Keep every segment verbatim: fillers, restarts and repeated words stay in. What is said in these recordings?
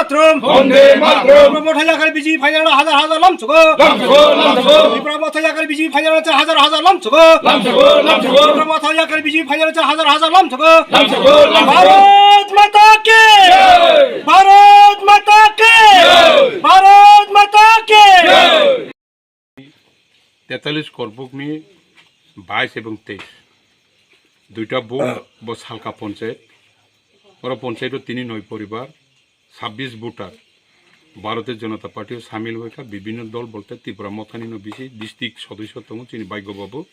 Matram. Bonde Matram. Tipra Motha yakar B J P phainani hajar hajar lamsugo. Lamsugo, lamsugo. Tipra Motha yakar B J P phainani hajar hajar lamsugo. Lamsugo, lamsugo. Tipra Motha yakar B J P phainani hajar hajar lamsugo. Lamsugo, lamsugo. Bharat Mata ki! Jai! Bharat Mata ki! Jai! Bharat Mata ki! Jai! Tetalis korbukni bais ebong teis, duita buk bo Salka ponchayat. Oro ponchayat o tini noi poribar, sabbish voter Bharatiya Janata Party o samil hoika, bibhinno dol bolte Tipra Mothani no bisi district sodosyo tongo chini Bhagya Babu,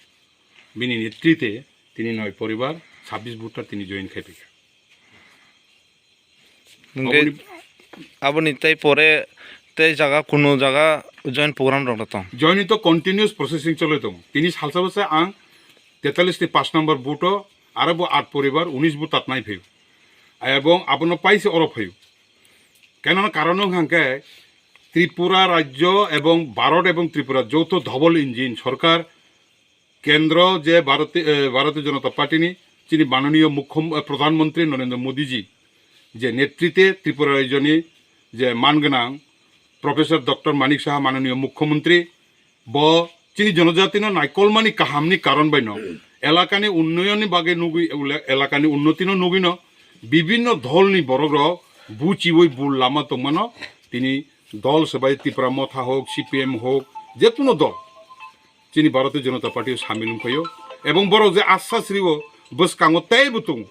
bini netrite tini noi poribar, sabbish voter tini join khai phaikha. Hwnkhe aboni tei pore tei jaga kuno jaga join program rok tong? Join to continuous processing chole tongo. Tini salsa bwsa ang tetalis ni pash number booth o aro bo at poribar unis booth tatnai phaio. Ebong abono paise oro phaio. Keno karon wng hangkhe Tripura rajyo ebong Bharat ebong Tripura jouto double engine sorkar, kendro je Bharati-, eh, Bharatiya Janata Party ni chini mananiyo Mukhyam-, eh, Pradhan Mantri Narendra Modi ji je netrite Tripura rajyo ni je man gwnang Professor Doctor Manik Saha mananiyo Mukhyamantri bo chini jonojatino naikolmani kahamni karon baino elakani unnayonni bagwi nugwi, ele-, elakani unnotino nugwino bibhinno dholni borokrok buchiwi bul lama tongmano tini dol swbai Tipra Motha hok, C P M hok, je kuno dol chini Bharatiya Janata Party o samil wngphaio. Ebong borok je asas rio bwskango teibo tongo.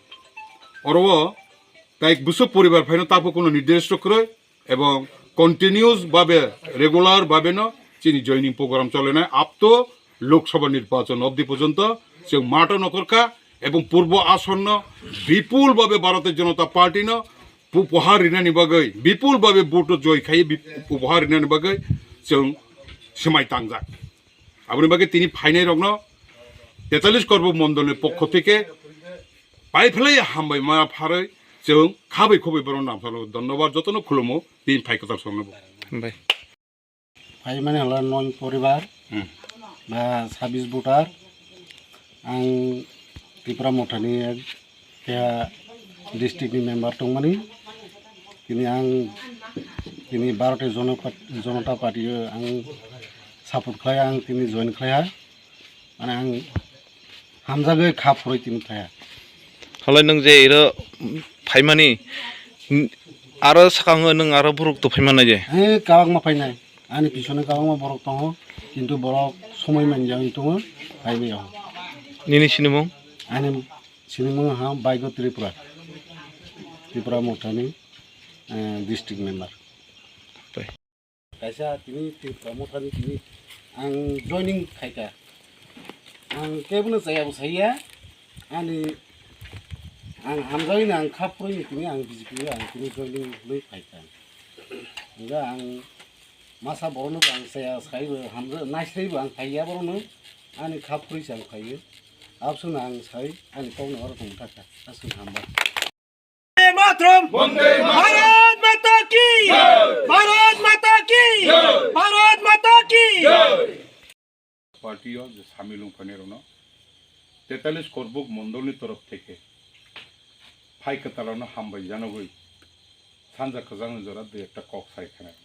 Oro o tai bwswk poribar phaino taphok kuno nirdesh kwrwi ebong continuous babe, regular babe no chini joining program cholenai up to Lok Sabha nirbachon obdi porjonto chwng mato nokorkha ebong purbo asonno bipul babe Bharatiya Janata Party no pu-, upahar rinani bagwi, bipul babe vote o joy khai bip-, upahar rinani bagwi chwng swmai tangjak. Aboni bagwi tini phainai rokno tetalis korbo mondolni pokho theke paiphlai hambai ma pharwi chwng khabai khubai borok namsalo dhonnobad jotono khulumo tini phai kwtal songno bo. Hambai. Phaimani hwla noi poribar, hmm, ba sabbish voter. Ang Tipra Mothani ek keha district ni member tongmani. Tini ang tini Bharatiya Jona-, Janata Party o ang support khlai, ang tini join khlai ha. Mane ang hamjagwi kha phurwi tini phaiha. Halai nwng je iro phaimani, aro swkango nwng aro borok to phaimani je? Eh, kwbangma phainai. Ani pisoni kwbangma borok tongo, kintu borok somoi manjagwi tongo, phaibai o. Nini sinimung? Ani sinimung ha Baigo Tripura, Tripura Mothani, eh, district member. Pai. Kaisa tini Tipra Mothani tini ang joining khaika. Ang kebono chaya bo saya. Ani ang hamjagwi ang kha phurwi tini ang B J P o ang tini joining bai phaika. Hingga ang masa borokno ang chaya sai bo hamjak naisai bo ang phaiya borokno ani kha phurwi se ang phaiyo. Abswkno ang sai ani kokno oro tong thaka. Aswk hamba. Matram! Vande Matram! Bharat Mata ki! Jai! Bharat Mata ki! Jai! Bharat Mata ki! Jai! Party o je samil wngphainai rokno tetalis korbuk mondolni torof theke phai kwtal rokno hambai janagwi sanja kwchangni jora dui ekta kok sai khanai.